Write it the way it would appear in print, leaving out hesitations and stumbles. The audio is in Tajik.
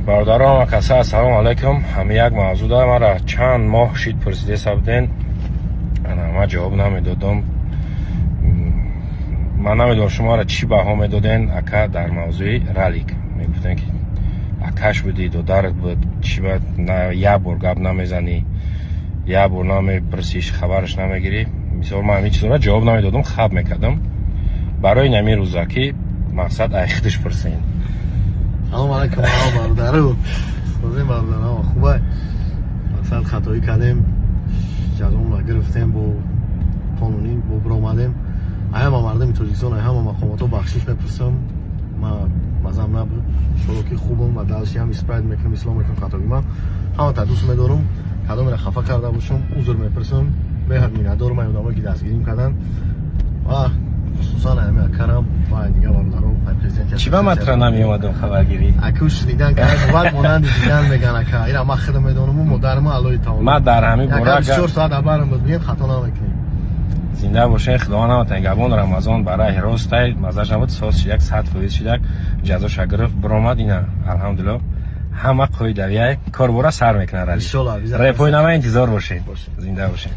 Бародарон, каса, ассалому алайкум. Ҳами як мавзӯъ да мара чанд моҳ шид пурсидеса буден. Ана ман ҷавоб намедодам. Ман намедонам, шуморо чӣ баҳо медоден, ака, дар мавзӯи ралик. Мегуфтен, ки акаш будӣ, додарат буд, чӣ ба як бор гап намезанӣ, як бор намепурсиш, хабараш намегирӣ. Мисол, ман ҳамин чизоро ҷавоб намедодам, хаб мекардам. Барои ин ҳамин рӯза ки мақсад ай худаш пурсен. Салом алайкум, аҳо, бародару. Созем, бародарам, хубай. Мақсад, хатоӣ кардем, ҷазомро гирифтем, бо қонунӣ бо биромадем. Ай ҳама мардуми Тоҷикистон, ай ҳама мақомотҳо бахшиш мепурсам. Ма мазам набуд. Иншолло, ки хубам ва дальше ҳам исправить мекунам, ислоҳ мекунам хатои ман. Ҳамата дӯст медорам. Кадомеро хафа карда бошам, узр мепурсам. Беҳад миннатдорам ай одамое, ки дастгирим карданд ва хусусан ами акарам ва ай дигар бародаро, ай президенти. Чӣ ба матра намеомадам хабаргирӣ? Аку, шунидан бад монанди дидан меган, ака. Ира ман худам медонаму модарма, Аллоҳи таоло. Ман дар ҳамин бора 24 соат абарам буд, бигем, хато намекунем. Зинда бошед, Худованд наматан габон. Рамазон барои ростай мазаш набуд, соз шидак, 100% шидак, ҷазоша гирифт, биромад. Ина, алҳамдулилло, ҳама қоидавияй, корбора сар мекунад рали. Иншолло. Репои нама интизор бошед, зинда бошед.